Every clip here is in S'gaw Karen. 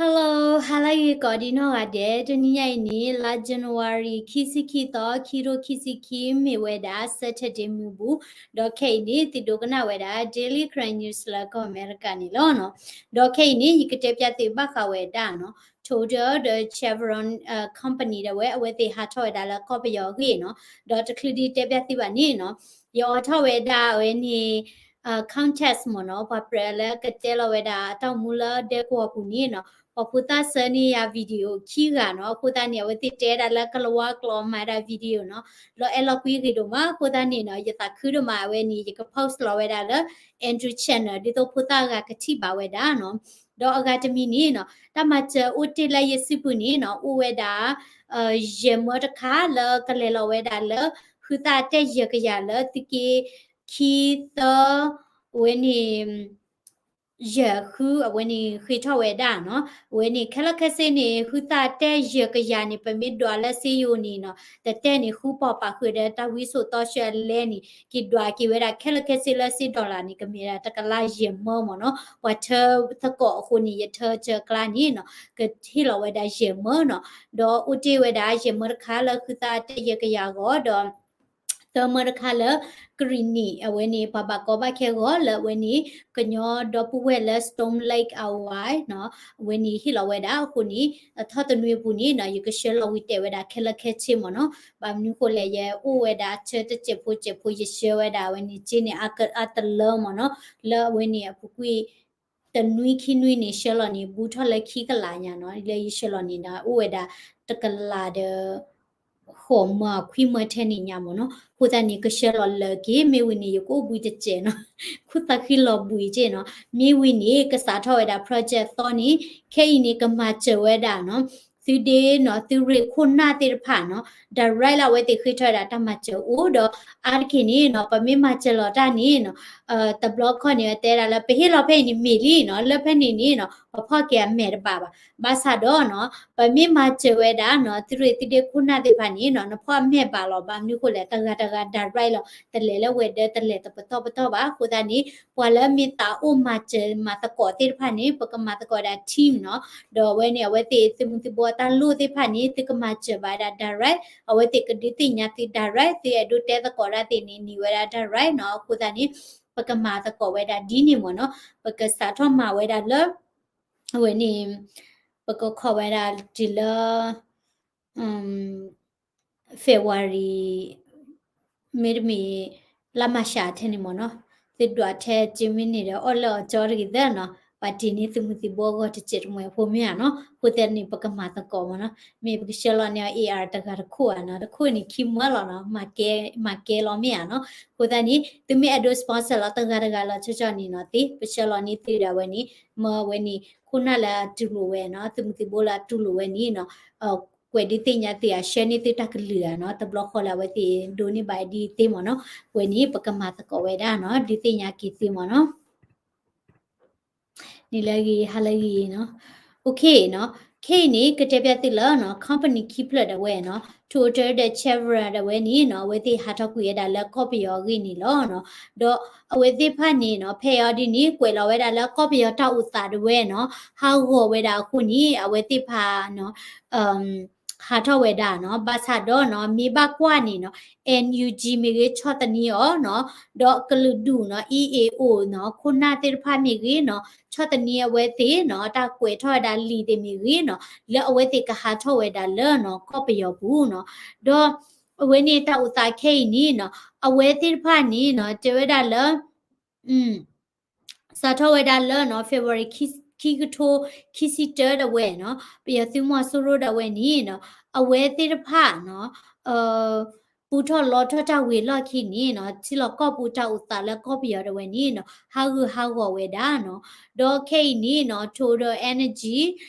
Hello, ဟါလၢဂ့ၤကိးဒံးနီၢ်ဂၤဒဲး, တနံၤညါအံၤန့ၣ် လါ January ခံဆံခံသီ ခံကထိခံဆံခံ မ့ၢ်ဝဲဒၣ် Saturday မုၢ်ဘူၣ်, ဒီးခဲအံၤန့ၣ် သုဒိကနၣ်ဝဲဒၣ် Daily Karen News လၢကီၢ်အမဲရကၤန့ၣ်လီၤနီၤ. ဒီးခဲအံၤန့ၣ် ယကတဲပျၢ်သုဘၣ်ဃးဝဲဒၣ်နီၤ Total ဒီး Chevron Company ဒၣ်ဝဲ အဝဲသ့ၣ်ဟးထီၣ်ဝဲဒၣ်လၢကီၢ်ပယီၤအဂ့ၢ်နီၤ. ဒီးတချုးဒံးတဲပျၢ်သုဘၣ်န့ၣ်နီၤ ယအိးထီၣ်ဝဲဒၣ်အဝဲန့ၣ် contest မ့ၢ်နီၤ, ပှၤပြၢးလၢကတဲလီၤဝဲဒၣ်အတၢ်အိၣ်မူလၢဒဲကဝီၤပူၤန့ၣ်နီၤ, ပှၤဖိသၣ်ဆှၢန့ၢ်ယၤ video ခံဂၤနီၤ. အဃိသတးန့ၣ် အဝဲသ့ၣ်တဲဒၣ်လၢကလၤဝါကျိာ်မၤဒၣ် video နီၤ, လီၤအဲၣ်လီၤကွံဂ့ၤဒိၣ်မး. အဃိသတးန့ၣ်နီၤ ယသးခုဒိၣ်မး အဝဲန့ၣ် ယက post လီၤဝဲဒၣ်လၢ Andrew Channel ဒ်သိးဖိသၣ်ဂၤကထံၣ်ဘၣ်ဝဲဒၣ်နီၤ. ဒီးအဂၤတမံၤန့ၣ်နီၤ တၢ်မၤစၢၤအိၣ်တ့ၢ်လၢယစုပူၤန့ၣ်နီၤ အိၣ်ဝဲဒၣ် ယဲၢ်မၢတခါလၢကလဲၤလီၤဝဲဒၣ်လၢ ဃုသၣ်တၢၣ်ယဲၢ်ကယၤလၢသုးက့ခံသၢ အဝဲန့ၣ် ယဲၢ်ဃု အဝဲန့ၣ်ဃ့ထီၣ်ဝဲဒၣ်နီၤ. အဝဲန့ၣ် ခဲလၢာ်ခဲဆ့န့ၣ် ဃုသၣ်တၢၣ်ယဲၢ်ကယၤန့ၣ် ပမ့ၢ်ဒွးလၢစ့ယိၤန့ၣ်နီၤ တတၢၣ်န့ၣ် ဃုပီၢ်ပာ်ဃုာ်ဒီးတၢ်ဝံစိာ်တီဆှၢအလဲန့ၣ် က့ၤဒွးက့ၤဝဲဒၣ် ခဲလၢာ်ခဲဆ့လၢစ့ dollar န့ၣ် ကမ့ၢ်ဒၣ်တကလးယဲၢ်မၢမ့ၢ်နီၤ. ပှၤထၢသကိးအဃိန့ၣ် ယထၢစၢၤကျါန့ၣ်နီၤ ကဟ့ၣ်လီၤဝဲဒၣ်ယဲၢ်မၢနီၤ. ဒီးအိၣ်တ့ၢ်ဝဲဒၣ်ယဲၢ်မၢတခါလၢဃုသၣ်တၢၣ်ယဲၢ်ကယၤအဂီၢ်ဒီး သၢမၢတခါလၢ ကရံၣ်နံၣ် အဝဲန့ၣ် ပှၤဘၣ်ကီဘၣ်ခဲဂီၢ်လၢအဝဲန့ၣ် ကညီဒီပုၢ်ဝဲၢ်လၢ Storm Lake Hawaii နီၤ, အဝဲန့ၣ်ဟ့ၣ်လီၤဝဲဒၣ်အဃိန့ၣ် အထီၣ်တနွံအပူၤန့ၣ်နီၤ ယကဆှၢလီၤဝံၤတဲာ်ဝဲဒၣ်ခဲလၢာ်ခဲဆ့မ့ၢ်နီၤ. ဘၣ်မနုၤဃိလဲၣ် ယအိၣ်ဝဲဒၣ်ဆၢတစဲးဖိစဲးဖိ ယဆှၢဝဲဒၣ်အဝဲန့ၣ်က့န့ၣ် အတလၢမ့ၢ်နီၤ, လၢအဝဲန့ၣ်အပူၤကွံာ် တနွံခံနွံန့ၣ် ဆှၢလီၤန့ၣ် ဘူးထီၣ်လၢခံကလးညါနီၤ, လၢယဆှၢလီၤန့ၣ်ဒီး အိၣ်ဝဲဒၣ်တကလးဒီး ဃိးမၢခွံမၢထဲန့ၣ်ညါမ့ၢ်နီၤ. အဃိသတးန့ၣ် ကဆှၢလီၤလၢက့ၤ မ့ၢ်ဝံၤန့ၣ် ယကအိၣ်ဘှံးတစဲးနီၤ, ခိၣ်သးဃံလီၤဘှံးက့နီၤ. မ့ၢ်ဝံၤန့ၣ် ကစးထီၣ်ဝဲဒၣ် project သီန့ၣ် ခဲအံၤန့ၣ် ကမၤစၢၤဝဲဒၣ်နီၤ သုဒ့နီၤ သုရ့ၣ်ခိၣ်နၢ်သ့ၣ်တဖၣ်နီၤ direct လၢအဝဲသ့ၣ်ဃ့ထီၣ်ဝဲဒၣ်တၢ်မၤစၢၤအိၣ်ဒီး အါတက့ၢ်န့ၣ်နီၤ ပမ့ၢ်မၤစၢၤလီၤတၢ်န့ၣ်နီၤ တဘျီခီန့ၣ် တဲဒၣ်လၢပဟ့ၣ်လီၤဖဲအံၤန့ၣ်မ့ၢ်လံနီၤ, လၢဖဲန့ၣ်န့ၣ်နီၤ ပဖီၣ်က့ၤအမဲာ်တဘၣ်ဘၣ်. ဘၣ်ဆၣ်ဒီးနီၤ ပမ့ၢ်မၤစၢၤဝဲဒၣ်နီၤ သုရ့ၣ်သုဒ့ခိၣ်နၢ်သ့ၣ်တဖၣ်န့ၣ်နီၤ နဖီၣ်အမဲာ်ဘၣ်လီၤ. ဘၣ်မနုၤဃိလဲၣ် တဂၤတဂၤ direct လီၤ, တလဲၤလၢဝဲၤဒၢး တလဲၤတပတီၢ်ပတီၢ်ဘၣ်. အဃိသတးန့ၣ် ပှၤလၢမ့ၢ်သးအိၣ်မၤစၢၤမၤသကိးသ့ၣ်တဖၣ်န့ၣ် ပကမၤသကိးဒၣ် team နီၤ, ဒီးအဝဲန့ၣ် အဝဲသ့ၣ်သုးမုၢ်သံၣ်ဘိအတၢ်လိၣ်သ့ၣ်တဖၣ်န့ၣ် သုကမၤစၢၤဘၣ်ဝဲဒၣ် direct, အဝဲသ့ၣ်ကဒုးသ့ၣ်ညါသု direct, သုအဲၣ်ဒိးတဲသကိးတၢ်သ့ၣ်န့ၣ် န့ၢ်ဝဲဒၣ် direct နီၤ. အဃိသတးန့ၣ် ပကမၤသကိးဝဲဒၣ်ဒ်န့ၣ်မ့ၢ်နီၤ, ပကစးထီၣ်မၤဝဲဒၣ်လၢ အဝဲန့ၣ် ပကခိးဝဲဒၣ်တုၤလၢ February မ့တမ့ၢ် လါမၢ်ၡးထဲန့ၣ်မ့ၢ်နီၤ, သုဒွးထဲ က့မ့ၢ်န့ၣ်ဒီး အီၣ်လၢအီၤကၠီတဂ့ၤသၢနီၤ, ပှၤတ့ၢ်န့ၢ်သုးမုၢ်သံၣ်ဘိအဂီၢ်တစဲးတမှဲၤဖိမ့ၢ်ဧါနီၤ. အဃိသတးန့ၣ် ပကမၤသကိးမ့ၢ်နီၤ, မ့ၢ်ပကဆှၢလီၤန့ၢ်အီၤ AR တဂၤတခိၣ်ဧါနီၤ, တခိၣ်န့ၣ်ခံမၢလီၤနီၤ, မၤကဲလီၤမ့ၢ်ဧါနီၤ. အဃိသတးန့ၣ် သုမ့ၢ်အဲၣ်ဒိး sponsor လီၤတဂၤတဂၤလီၤဆီဆီန့ၣ်နီၤ, သ့ ပဆှၢလီၤန့ၢ်သုဒၣ်ဝဲန့ၣ်, မ့ၢ်ဝဲန့ၣ် ခိၣ်နၢ်လၢအတူၢ်လိာ်ဝဲနီၤ, သုးမုၢ်သံၣ်ဘိလၢအတူၢ်လိာ်ဝဲန့ၣ်နီၤ ကွဲးဒုးသ့ၣ်ညါသုးအဆှၢန့ၢ်သုတၢ်ကလုၢ်ဧါနီၤ, တဘျီဃီလၢအဝဲသ့ၣ်ဒိးန့ၢ်ဘၣ်ဒ်သ့မ့ၢ်နီၤ, ဝဲန့ၣ် ပကမၤသကိးဝဲဒၣ်နီၤ, ဒုးသ့ၣ်ညါက့ၤသ့မ့ၢ်နီၤ. နံၤလၢအဂ့ၤ ဟါလၢအဂ့ၤနီၤ, OK နီၤ, ခဲအံၤန့ၣ် ကတဲပျၢ်သုလၢနီၤ company ခံဖျၢၣ်ဒၣ်ဝဲနီၤ, Total ဒီး Chevron ဒၣ်ဝဲန့ၣ်နီၤ, အဝဲသ့ၣ်ဟးထီၣ်ကွံာ်ဝဲဒၣ်လၢကီၢ်ပယီၤအဂ့ၢ်န့ၣ်လီၤနီၤ. ဒီးအဝဲသ့ၣ်တဖၣ်န့ၣ်နီၤ, ဖဲအံၤဒ်န့ၣ် ကွဲးလီၤဝဲဒၣ်လၢကီၢ်ပယီၤတၢ်အိၣ်သးဒၣ်ဝဲနီၤ, ဟးဂီၤဝဲဒၣ်အဃိန့ၣ် အဝဲသ့ၣ်တဖၣ်နီၤ ဟးထီၣ်ဝဲဒၣ်နီၤ, ဘၣ်ဆၣ်ဒီးနီၤ မ့ၢ်ဘၣ်ကွၢ်န့ၣ်နီၤ, NUG မ့ၢ်ဂ့ၤ ဆီၣ်သနံးအီၤနီၤ, ဒီးကလုာ်ဒူၣ်နီၤ, EAO နီၤ, ခိၣ်နၢ်သ့ၣ်တဖၣ်မ့ၢ်ဂ့ၤနီၤ, ဆီၣ်သနံးအဝဲသ့ၣ်နီၤ, တၢ်ကွဲးထီၣ်ဝဲဒၣ်လံာ်သ့ၣ်မ့ၢ်ဂ့ၤနီၤ, လၢအဝဲသ့ၣ်ကဟးထီၣ်ဝဲဒၣ်လၢနီၤ ကီၢ်ပယီၤပူၤနီၤ. ဒီးအဝဲန့ၣ်တၢ်အိၣ်သးခဲအံၤန့ၣ်နီၤ, အဝဲသ့ၣ်တဖၣ်န့ၣ်နီၤ, တဲဝဲဒၣ်လၢ စးထီၣ်ဝဲဒၣ်လၢနီၤ February ခံကထိခံဆံတၢဒၣ်ဝဲနီၤ, ပယီၤသုးမီၤစိရိၤဒၣ်ဝဲန့ၣ်နီၤ, အဝဲသ့ၣ်တဖၣ်နီၤ, ပူထီၣ်လီထီၣ်တၢ်ဝံၤအလီၢ်ခံန့ၣ်နီၤ, ထံလီၢ်ကီၢ်ပူၤတၢ်အိၣ်သးလၢကီၢ်ပယီၤဒၣ်ဝဲန့ၣ်နီၤ, ဟးဂူာ်ဟးဂီၤဝဲဒၣ်နီၤ. ဒီးခဲအံၤန့ၣ်နီၤ Total Energy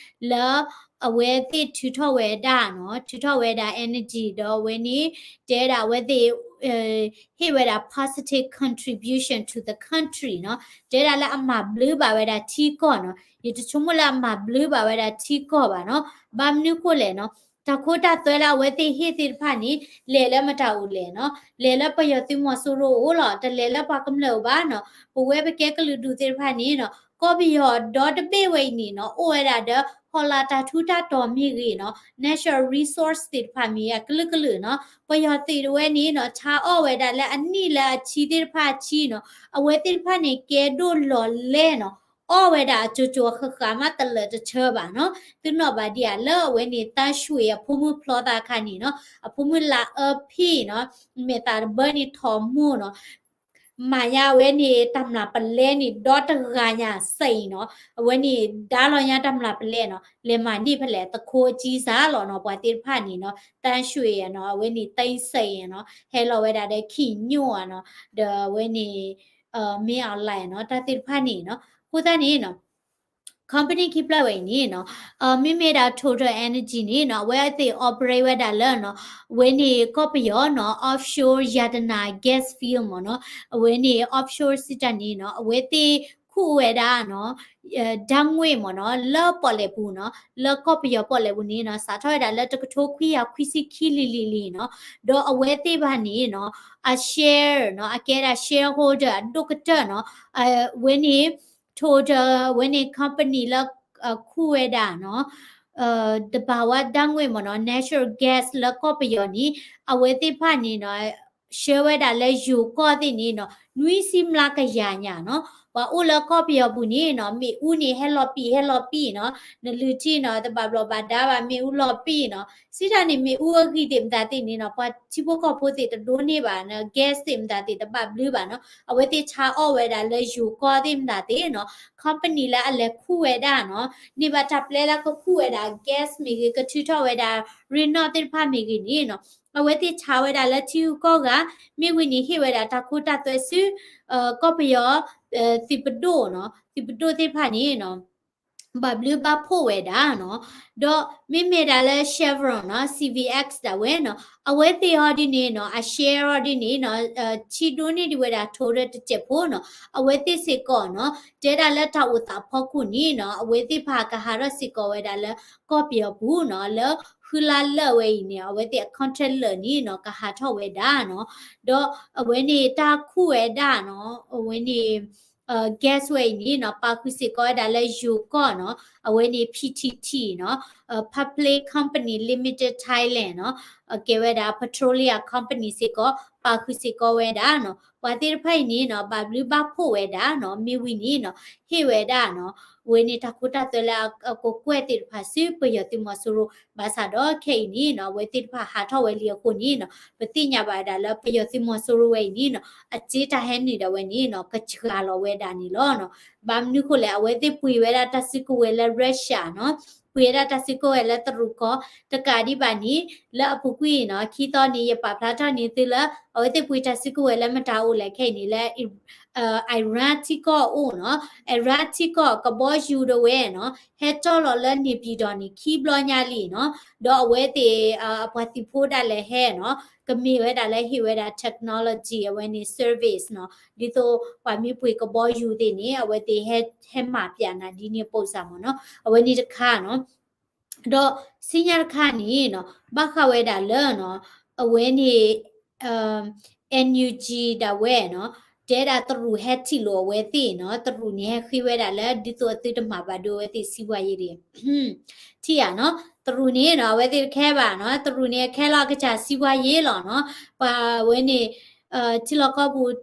လၢအဝဲသ့ၣ်ထုးထီၣ်ဝဲဒၣ်နီၤ, ထုးထီၣ်ဝဲဒၣ် energy ဒီးအဝဲန့ၣ် တဲဒၣ်အဝဲသ့ၣ် ဟ့ၣ်ဝဲဒၣ် positive contribution to the country နီၤ, တဲဒၣ်လၢအမၤဘျုးဘၣ်ဝဲဒၣ်ထံကီၢ်နီၤ, ယတဆိကမိၣ်လၢအမၤဘျုးဘၣ်ဝဲဒၣ်ထံကီၢ်ဘၣ်နီၤ. ဘၣ်မနုၤဃိလဲၣ်နီၤ, တၢ်ခိတၢ်သွဲလၢအဝဲသ့ၣ်ဟ့ၣ်သ့ၣ်တဖၣ်န့ၣ် လဲၤလၢမတၤအိၣ်လဲၣ်နီၤ, လဲၤလၢပယီၤသုးမီၤစိရိၤအိၣ်လီၤ, တလဲၤလၢပှၤကမျၢၢ်အိၣ်ဘၣ်နီၤ. ပဝဲပကဲကလုာ်ဒူၣ်သ့ၣ်တဖၣ်န့ၣ်နီၤ ကီၢ်ပယီၤဒီတဘ့ၣ်ဝဲအံၤန့ၣ်နီၤ အိၣ်ဝဲဒၣ်ဒီး ဟီၣ်လာ်တၢ်ထူးတၢ်တီၤမ့ၢ်ဂ့ၤနီၤ natural resource သ့ၣ်တဖၣ်မ့ၢ်ဂ့ၤ အကလုာ်ကလုာ်နီၤ ပယီၤသုးတဝဲန့ၣ်နီၤ ဆါအီၣ်ဝဲဒၣ်လၢအနံၣ်လၢအဆံသ့ၣ်တဖၣ်ဆံနီၤ အဝဲသ့ၣ်တဖၣ်န့ၣ် ကဲဒိၣ်လီၤလဲၢ်နီၤ အီၣ်ဝဲဒၣ်အကၠိၤကၠိၤဃၣ်ဃၣ်မးတလၢာ်တဆၢဘၣ်နီၤ သုနီၣ်ဘၣ်ဒံးဧါ လၢအဝဲန့ၣ် သန်းရွှေ အဖိမုၣ်ဖျီသးအခါန့ၣ်နီၤ အဖိမုၣ်လၢအၢဖံၣ်နီၤ မဲာ်သးတဘၢန့ၣ်ထီၣ်မိၢ်နီၤ မၤညါအဝဲန့ၣ် တၢ်မျၢ်ပလဲန့ၣ် ဒီတဂၤညါစဲအံၤနီၤ အဝဲန့ၣ် ဒါလီၤညါတၢ်မျၢ်ပလဲနီၤ လဲၤမၤန့ၢ်ဖဲလဲၣ် သခိအကံစၢ်လီၤနီၤ ပှၤသ့ၣ်တဖၣ်န့ၣ်နီၤ သန်းရွှေနီၤ အဝဲန့ၣ် သန်းရွှေနီၤ ဟဲလီၤဝဲဒၣ်ဒီး ခင်ညွန့် နီၤ ဒီးအဝဲန့ၣ် မင်းအောင်လှိုင် နီၤ တၢ်သ့ၣ်တဖၣ်န့ၣ်နီၤ အဃိသတးန့ၣ်နီၤ company ခံဖျၢၣ်ဝဲအံၤန့ၣ်နီၤ မ့မ့ၢ်ဒၣ် Total Energy န့ၣ်နီၤ အဝဲသ့ၣ် operate ဝဲဒၣ်လၢနီၤ အဝဲန့ၣ်ကီၢ်ပယီၤနီၤ offshore ရတနာ gas field မ့ၢ်နီၤ အဝဲန့ၣ် offshore စံးတၢ်န့ၣ်နီၤ အဝဲသ့ၣ်ခူၣ်ဝဲဒၣ်နီၤ ဓာတ်ငွေ့ မ့ၢ်နီၤ လၢပီၣ်လဲၣ်ပူၤနီၤ လၢကီၢ်ပယီၤပီၣ်လဲၣ်ပူၤန့ၣ်နီၤ စးထီၣ်ဝဲဒၣ်လၢတကထိခွံကယၤခွံဆံခံလံၤလံၤလံၤနီၤ ဒီးအဝဲသ့ၣ်တဖၣ်န့ၣ်နီၤ အ share နီၤ အကဲဒၣ် shareholder အဒိၣ်ကတၢၢ်နီၤ အဝဲန့ၣ် Total အဝဲန့ၣ် company လၢ ခူၣ်ဝဲဒၣ်နီၤ သဘာဝဓာတ်ငွေ့ မ့ၢ်နီၤ natural gas လၢကီၢ်ပယီၤန့ၣ် အဝဲသ့ၣ်တဖၣ်န့ၣ်နီၤ ဆှၢဝဲဒၣ်လၢယိၤကီၢ်သ့ၣ်န့ၣ်နီၤ နွံဆံမျးကယၤညါနီၤ ပှၤအိၣ်လၢကီၢ်ပယီၤပူၤန့ၣ်နီၤ မ့ၣ်အူန့ၣ် ဟဲလီၤပံာ် ဟဲလီၤပံာ်နီၤ နလုၢ်ထံနီၤ တဘၣ်ဘျီးဘၣ်ဒါဘၣ် မ့ၣ်အူလီၤပံာ်နီၤ စံးတၢ်န့ၣ် မ့ၣ်အူအဂံၢ်သ့ၣ်မတၤသ့ၣ်န့ၣ်နီၤ ပှၤထံဖိကီၢ်ဖိသ့ၣ်တဒိးန့ၢ်ဘၣ်နီၤ gas သ့ၣ်မတၤသ့ၣ်တဘၣ်ဘျုးဘၣ်နီၤ အဝဲသ့ၣ်ဆါအီၣ်ဝဲဒၣ်လၢယိၤကီၢ်သ့ၣ်မတၤသ့ၣ်နီၤ company လၢအလဲၤခူၣ်ဝဲဒၣ်နီၤ န့ၢ်ဘၣ်တၢ်ပျဲလၢကခူၣ်ဝဲဒၣ် gas မ့ၢ်ဂ့ၤ ကထုးထီၣ်ဝဲဒၣ် ရ့ၣ်နီၣ်သ့ၣ်တဖၣ်မ့ၢ်ဂ့ၤန့ၣ်နီၤ အဝဲသ့ၣ်ဆါဝဲဒၣ်လၢထံဂုၤကီၢ်ဂၤ မ့ၢ်ဝံၤန့ၣ်ဟ့ၣ်ဝဲဒၣ်တၢ်ခိတၢ်သွဲဆူ ကီၢ်ပယီၤ သုးပဒိၣ်နီၤ သုးပဒိၣ်သ့ၣ်တဖၣ်န့ၣ်နီၤ ဘၣ်ဘျုးဘၣ်ဖှိၣ်ဝဲဒၣ်နီၤ ဒီးမ့မ့ၢ်ဒၣ်လၢ Chevron နီၤ C V X ဒၣ်ဝဲနီၤ အဝဲသ့ၣ်အီၤဒ်န့ၣ်နီၤ အ share အီၤဒ်န့ၣ်နီၤ ဆံးဒိၣ်န့ၢ်ဒံးဝဲဒၣ် Total တစဲးဖိနီၤ အဝဲသ့ၣ်စ့ၢ်ကီးနီၤ တဲဒၣ်လၢတၢ်အိၣ်သးဖီခိၣ်န့ၣ်နီၤ အဝဲသ့ၣ်တဖၣ်ကဟးထီၣ်စ့ၢ်ကီးဝဲဒၣ်လၢကီၢ်ပယီၤပူၤနီၤ လၢဃုလါလၢာ်ဝဲအံၤန့ၣ် အဝဲသ့ၣ်အ contract လၢာ်န့ၣ်နီၤ ကဟးထီၣ်ဝဲဒၣ်နီၤ ဒီးအဝဲန့ၣ်တၢ်ခူၣ်ဝဲဒၣ်နီၤ အဝဲန့ၣ် gas ဝဲအံၤန့ၣ်နီၤ ပာ်ဃုာ်စ့ၢ်ကီးဝဲဒၣ်လၢယိၤကီၢ်နီၤ အဝဲန့ၣ် P T T နီၤ Public Company Limited Thailand နီၤ ကဲဝဲဒၣ် petroleum company စ့ၢ်ကီး ပာ်ဃုာ်စ့ၢ်ကီးဝဲဒၣ်နီၤ ပှၤသ့ၣ်တဖၣ်အံၤန့ၣ်နီၤ ဘၣ်ဘျုးဘၣ်ဖှိၣ်ဝဲဒၣ်နီၤ မ့ၢ်ဝံၤန့ၣ်နီၤ ဟ့ၣ်ဝဲဒၣ်နီၤ အဝဲန့ၣ်တၢ်ခိတၢ်သွဲလၢအကကွဲၢ်သ့ၣ်တဖၣ်ဆူပယီၤသုးမီၤစိရိၤ ဘၣ်ဆၣ်ဒီးခဲအံၤန့ၣ်နီၤ အဝဲသ့ၣ်တဖၣ်ဟးထီၣ်ဝဲလံအဃိန့ၣ်နီၤ ပသ့ၣ်ညါဘၣ်ဝဲဒၣ်လၢပယီၤသုးမီၤစိရိၤဝဲအံၤန့ၣ်နီၤ အစ့တၢ်ဟဲနုာ်ဒၣ်ဝဲန့ၣ်နီၤ ကစှၤလီၤဝဲဒၣ်န့ၣ်လီၤနီၤ ဘၣ်မနုၤဃိလဲၣ် အဝဲသ့ၣ်ပှ့ၤဝဲဒၣ်တၢ်စုကဝဲၤလၢ Russia နီၤ ပှ့ၤဝဲဒၣ်တၢ်စုကဝဲၤလၢတရူးကီၢ် တကးဒံးဘၣ်န့ၣ် လၢအပူၤကွံာ်အံၤနီၤ ခံသီန့ၣ် ယပာ်ဖျါထီၣ်န့ၢ်သုလၢ အဝဲသ့ၣ်ပှ့ၤတၢ်စုကဝဲၤလၢမတၤအိၣ်လဲၣ်ခဲအံၤန့ၣ်လၢ Iran ထံကီၢ်အအိၣ်နီၤ Iran ထံကီၢ်ကဘီယူၤဒၣ်ဝဲနီၤ ဟဲကၠီၣ်လီၤလၢန့ၣ်ပၠံၣ်တီၣ်န့ၣ် ခံဘျီညါလံနီၤ ဒီးအဝဲသ့ၣ် အပှၤသုးဖိဒၣ်လဲာ်ဟဲနီၤ ကမ့ၢ်ဝဲဒၣ်လၢဟ့ၣ်ဝဲဒၣ် technology အဝဲန့ၣ် service နီၤ ဒ်သိးပှၤမ့ၢ်ပှ့ၤကဘီယူၤသ့ၣ်န့ၣ် အဝဲသ့ၣ်ဟဲမၤပျးနၤဒ်န့ၣ်ပိၢ်စၢ်မ့ၢ်နီၤ အဝဲန့ၣ်တခါနီၤ ဒီးဆူညါတခါန့ၣ်နီၤ ဘၣ်ဃးဝဲဒၣ်လၢနီၤ အဝဲန့ၣ် NUG ဒၣ်ဝဲနီၤ တဲဒၣ်တရူးဟဲထံၣ်လိာ်အဝဲသ့ၣ်နီၤ တရူးန့ၣ်ဟဲဃ့ဝဲဒၣ်လၢ ဒ်သိးအသုတမၤဘၣ်ဒိဝဲသ့ၣ် စီးပွားရေး ဒံး ထံၣ်ဧါနီၤ တရူးန့ၣ်နီၤ အဝဲသ့ၣ်တခဲဘၣ်နီၤ တရူးန့ၣ်အခဲလၢအကစၢ် စီးပွားရေး လီၤနီၤ ပှၤဝဲန့ၣ် ထံလီၢ်ကီၢ်ပူၤ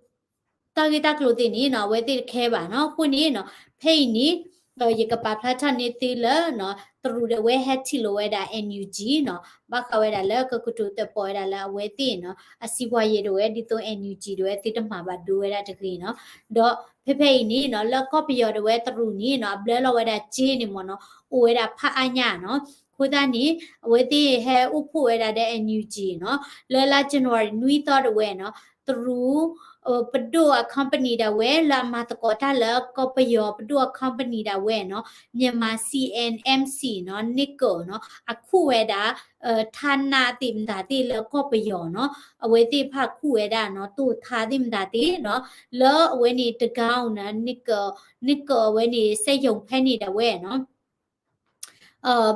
တၢ်ဂ့ၢ်တၢ်ကျိၤသ့ၣ်န့ၣ်နီၤ အဝဲသ့ၣ်တခဲဘၣ်နီၤ အဃိန့ၣ်နီၤ ဖဲအံၤန့ၣ် ယကပာ်ဖျါထီၣ်န့ၢ်သုလၢ တရူးဒၣ်ဝဲဟဲထံၣ်လိာ်ဝဲဒၣ် NUG နီၤ ဘၣ်ဃးဝဲဒၣ်လၢကကတိၤသဲးပီးဝဲဒၣ်လၢအဝဲသ့ၣ်နီၤ အ စီးပွားရေး ဒၣ်ဝဲ ဒ်သိး NUG ဒၣ်ဝဲသုတမၤဘၣ်ဒိဝဲဒၣ်တဂ့ၤနီၤ ဒီးဖဲဖဲအံၤန့ၣ်နီၤ လၢကီၢ်ပယီၤဒၣ်ဝဲတရူးန့ၣ်နီၤ အဘျၢလီၤဝဲဒၣ်စ့န့ၣ်မ့ၢ်နီၤ အိၣ်ဝဲဒၣ်ဖးအါညါနီၤ အဃိသတးန့ၣ် အဝဲသ့ၣ်ဟဲအိၣ်ဖှိၣ်ဝဲဒၣ်ဒီး NUG နီၤ လၢလါ January နွံသီဒၣ်ဝဲနီၤ တရူး ပဒိၣ်အ company ဒၣ်ဝဲ လၢအမၤသကိးတၢ်လၢကီၢ်ပယီၤပဒိၣ်အ company ဒၣ်ဝဲနီၤ Myanmar C N M C နီၤ Nickel နီၤ အခူၣ်ဝဲဒၣ် ဌာန သ့ၣ်မတၤသ့ၣ်လၢကီၢ်ပယီၤနီၤ အဝဲသ့ၣ်တဖၣ်ခူၣ်ဝဲဒၣ်နီၤ တိၢ်ထါသ့ၣ်မတၤသ့ၣ်နီၤ လၢအဝဲန့ၣ်တဂၤအိၣ်နီၤ Nickel Nickel အဝဲန့ၣ် စက်ရုံ ဖဲန့ၣ်ဒၣ်ဝဲနီၤ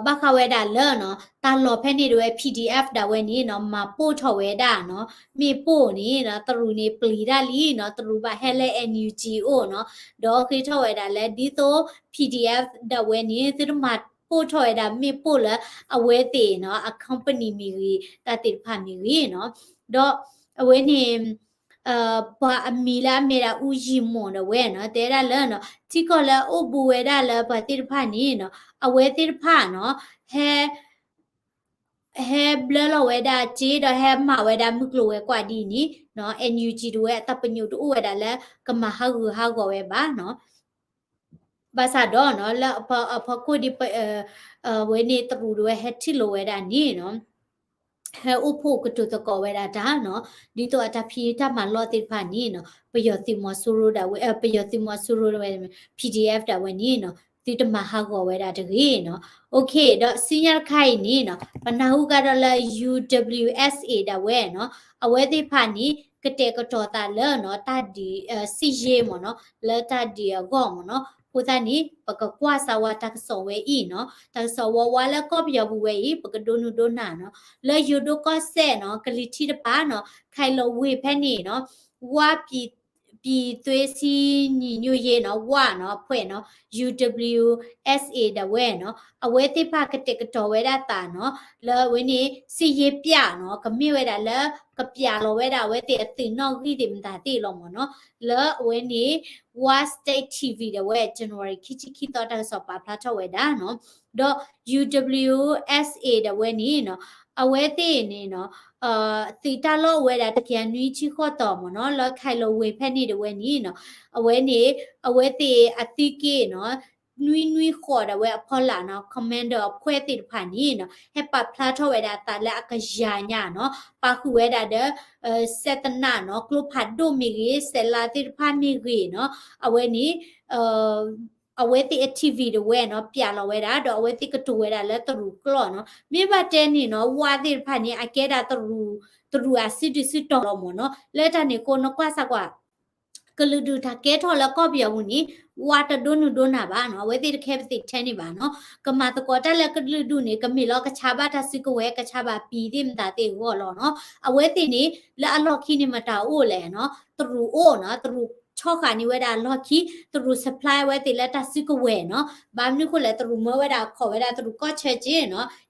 ဘၣ်ဃးဝဲဒၣ်လၢနီၤ တၢ်လီၢ်ဖဲန့ၣ်တဝဲ P D F ဒၣ်ဝဲန့ၣ်နီၤ မၤပိၢ်ထီၣ်ဝဲဒၣ်နီၤ မ့ၣ်ပိၢ်န့ၣ်နီၤ တရူးန့ၣ်ပျံၤတၢ်လံနီၤ တရူးဘၣ်ဟဲလၢ N U G အိၣ်နီၤ ဒီးဃ့ထီၣ်ဝဲဒၣ်လၢဒ်သိး P D F ဒၣ်ဝဲန့ၣ် သုတမၤပိၢ်ထီၣ်ဝဲဒၣ်မ့ၣ်ပိၢ်လၢအဝဲသ့ၣ်နီၤ အ company မ့ၢ်ဂ့ၤ တၢ်သ့ၣ်တဖၣ်မ့ၢ်ဂ့ၤနီၤ ဒီးအဝဲန့ၣ် ပှၤအမံၤလၢအမ့ၢ်ဒၣ် ဦးရည်မွန် ဒၣ်ဝဲနီၤ တဲဒၣ်လၢနီၤ ထံကီၢ်လၢအအိၣ်ဘူးဝဲဒၣ်လၢပှၤသ့ၣ်တဖၣ်န့ၣ်နီၤ အဝဲသ့ၣ်တဖၣ်နီၤ ဟဲ ဟဲဘျၢလီၤဝဲဒၣ်စ့ဒီးဟဲမၤဝဲဒၣ်မုၢ်ကျိၤဝဲၤကွာ်ဒ်န့ၣ်နီၤ N U G တဝဲအတၢ်ပညိၣ်တအိၣ်ဝဲဒၣ်လၢ ကမၤဟးဂူာ်ဟးဂီၤဝဲဘၣ်နီၤ ဘၣ်ဆၣ်ဒီးနီၤ လၢအဖီခိၣ်ဒ် အဝဲန့ၣ်တရူးတဝဲဟဲထံၣ်လိာ်ဝဲဒၣ်န့ၣ်နီၤ ဟဲအိၣ်ဖှိၣ်ကတိၤသကိးဝဲဒၣ်တၢ်နီၤ ဒ်သိးအတၢ်ဖံးတၢ်မၤလီၢ်သ့ၣ်တဖၣ်န့ၣ်နီၤ ပယီၤသုးမီၤစိရိၤဒၣ်ဝဲ ပယီၤသုးမီၤစိရိၤဒၣ်ဝဲ P D F ဒၣ်ဝဲန့ၣ်နီၤ သုတမၤဟးဂီၤဝဲဒၣ်တဂ့ၤနီၤ OK ဒီးဆူညါတခါအံၤန့ၣ်နီၤ ပနၢ်ဟူကဒီးလၢ U W S A ဒၣ်ဝဲနီၤ အဝဲသ့ၣ်တဖၣ်န့ၣ် ကတဲာ်ကတီၤသးလၢနီၤ တၢ်ဒုး စံၣ်ယ့မ့ၢ်နီၤ လၢတၢ်ဒုးအဂီၢ်မ့ၢ်နီၤ အဃိသတးန့ၣ် ပကကွၢ်စၢၤဝဲတၢ်ကစီၣ်ဝဲအံၤနီၤ တၢ်ကစီၣ်ဝဲဝါလၢကီၢ်ပယီၤပူၤဝဲအံၤ ပကဒိးနုာ်ဒိးနၢ်နီၤ လၢယိၤဒိၣ်ကီၢ်စဲၣ်နီၤ ကလံၤထံးတပၤနီၤ ခဲလၢာ်ဝ့ၢ်ဖဲန့ၣ်နီၤ ဝါ ပြည်သွေးစည်းညီညွတ်ရေးနီၤ ဝါနီၤ အဖွဲ့နီၤ U W S A ဒၣ်ဝဲနီၤ အဝဲသ့ၣ်တဖၣ်ကတဲာ်ကတီၤဝဲဒၣ်သးနီၤ လၢအဝဲန့ၣ် စစ်ရေးပြနီၤ ကမ့ၢ်ဝဲဒၣ်လၢ ကပျးလီၤဝဲဒၣ်အဝဲသ့ၣ်အသုးနီၣ်ဂံၢ်သ့ၣ်မတၤသ့ၣ်လီၤမ့ၢ်နီၤ လၢအဝဲန့ၣ် Wa State T V ဒၣ်ဝဲ January ခံဆံခံသီတၢ်ကစီၣ်ပာ်ဖျါထီၣ်ဝဲဒၣ်နီၤ ဒီး U W S A ဒၣ်ဝဲန့ၣ်နီၤ အဝဲသ့ၣ်န့ၣ်နီၤ သုးတၢ်လီၢ်အိၣ်ဝဲဒၣ်တကယၤနွံဆံဃိးတီၤမ့ၢ်နီၤ လၢခဲလၢာ်ဝ့ၢ်ဖဲန့ၣ်ဒၣ်ဝဲန့ၣ်နီၤ အဝဲန့ၣ် အဝဲသ့ၣ်အသုးက့နီၤ နွံနွံဃိးဒၣ်ဝဲအဖီလာ်နီၤ commander အဖှဲသ့ၣ်တဖၣ်န့ၣ်နီၤ ဟဲပာ်ဖျါထီၣ်ဝဲဒၣ်အသးလၢအကယၤညါနီၤ ပာ်ဃုာ်ဝဲဒၣ်ဒီး စဲးသနာ်နီၤ ကျိဖးဒိၣ်မ့ၢ်ဂ့ၤ စဲးလါသ့ၣ်တဖၣ်မ့ၢ်ဂ့ၤနီၤ အဝဲန့ၣ် အဝဲသ့ၣ်အ T V တဝဲနီၤ ပျးလီၤဝဲဒၣ် ဒီးအဝဲသ့ၣ်ကတိၤဝဲဒၣ်လၢတရူးကျိာ်နီၤ မ့ၢ်ဘၣ်တဲန့ၣ်နီၤ ဝါသ့ၣ်တဖၣ်န့ၣ် အကဲဒၣ်တရူး တရူးအစုဒုၣ်စုတီၤလီၤမ့ၢ်နီၤ လၢတၢ်န့ၣ်အဃိ နကွၢ်စၢ်ကွၢ် ကလုာ်ဒူၣ်တၢ်ကဲထီၣ်လၢကီၢ်ပယီၤပူၤန့ၣ် ဝါတဒိးနုာ်ဒိးနၢ်ဘၣ်နီၤ အဝဲသ့ၣ်တခဲပသ့ၣ်ထဲန့ၣ်ဘၣ်နီၤ ကမၤသကိးတၢ်လၢကလုာ်ဒူၣ်န့ၣ် ကမ့ၢ်လီၤကဆါဘၣ်တၢ်စုကဝဲၤ ကဆါဘၣ်ပံၤသ့ၣ်မတၤသ့ၣ်အဂီၢ်လီၤနီၤ အဝဲသ့ၣ်န့ၣ် လၢအလီၢ်ခံန့ၣ်မတၤအိၣ်လဲၣ်နီၤ တရူးအိၣ်နီၤ တရူးဆီၣ်ဃာ်န့ၢ်ဝဲဒၣ်အလီၢ်ခံ တရူး supply ဝဲသ့ၣ်လၢတၢ်စုကဝဲၤနီၤ ဘၣ်မနုၤအဃိလဲၣ် တရူးမၢဝဲဒၣ်အခီၣ်ဝဲဒၣ်တရူးကီၢ်ဆၢက့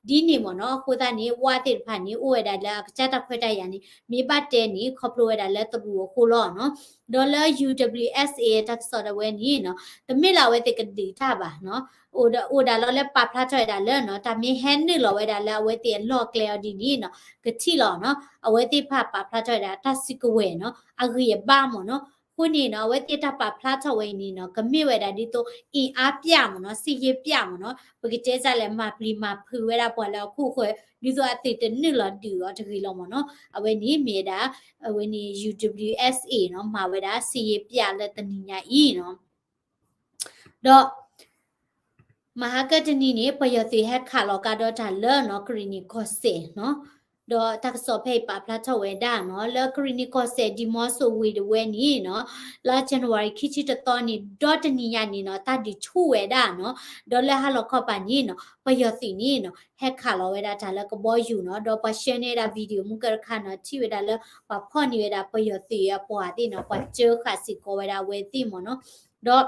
နီၤ ဒ်န့ၣ်မ့ၢ်နီၤ အဃိသတးန့ၣ် ဝါသ့ၣ်တဖၣ်န့ၣ် အိၣ်ဝဲဒၣ်လၢအကစၢ်တၢ်ခွဲးတၢ်ယာ်န့ၣ် မ့ၢ်ဘၣ်တဲန့ၣ် ခီဖျိဝဲဒၣ်လၢတရူးအဃိလီၤနီၤ ဒီးလၢ U W S A တၢ်ကစီၣ်ဒၣ်ဝဲန့ၣ်နီၤ တမ့ၢ်လၢအဝဲသ့ၣ်ကဒုးတၢ်ဘၣ်နီၤ အိၣ်ဒၣ်လီၤလၢပာ်ဖျါထီၣ်ဝဲဒၣ်လၢနီၤ တၢ်မ့ၢ်ဟဲနုာ်လီၤဝဲဒၣ်လၢအဝဲသ့ၣ်အလီၢ်ကျဲအီၤဒ်န့ၣ်နီၤ ကထံၣ်လီၤနီၤ အဝဲသ့ၣ်တဖၣ်ပာ်ဖျါထီၣ်ဝဲဒၣ်တၢ်စုကဝဲၤနီၤ အဂံၢ်အဘါမ့ၢ်နီၤ အဃိန့ၣ်နီၤ အဝဲသ့ၣ်တၢ်ပာ်ဖျါထီၣ်ဝဲအံၤန့ၣ်နီၤ ကမ့ၢ်ဝဲဒၣ်ဒ်သိး အင်အားပြမ့ၢ်နီၤ စစ်ရေးပြမ့ၢ်နီၤ ပကတဲစ့ၢ်လဲၣ် မၤပျံၤမၤဖုးဝဲဒၣ်ပှၤလၢအခိၣ်ဃၢၤ ဒ်သိးအသုးတနုာ်လီၤဒုးအီၤတဂ့ၤလီၤမ့ၢ်နီၤ အဝဲန့ၣ်မ့ၢ်ဝဲဒၣ် အဝဲန့ၣ် U W S A နီၤ မၤဝဲဒၣ် စစ်ရေးပြ လၢတနံၤညါအံၤနီၤ ဒီး မဟါကတနံၤန့ၣ် ပယီၤသုးဟဲခးလီၤကဒီးတၢ်လၢနီၤ ကရ့ၣ်နံၣ်ကီၢ်စဲၣ်နီၤ ဒီးတၢ်ကစီၣ်ဖဲအံၤပာ်ဖျါထီၣ်ဝဲဒၣ်နီၤ လၢကရ့ၣ်နံၣ်ကီၢ်စဲၣ် ဒံၣ်မီဆိၣ်ဝ့ၢ်တဝဲန့ၣ်နီၤ လါ January ခံဆံတသီန့ၣ် ဒီတနံၤညါန့ၣ်နီၤ တၢ်ဒုးဆူၣ်ဝဲဒၣ်နီၤ ဒီးလၢဟါလီၤခီပၤန့ၣ်နီၤ ပယီၤသုးန့ၣ်နီၤ ဟဲခးလီၤဝဲဒၣ်တၢ်လၢကဘီယူၤနီၤ ဒီးပှၤ share န့ၢ်ဝဲဒၣ် video မုၢ်ကၢတခါနီၤ ထံၣ်ဝဲဒၣ်လၢပှၤဖီၣ်န့ၢ်ဝဲဒၣ်ပယီၤသုးအပှၤသ့ၣ်နီၤ ပှၤစၢဃာ်စ့ၢ်ကီးဝဲဒၣ်အဝဲသ့ၣ်မ့ၢ်နီၤ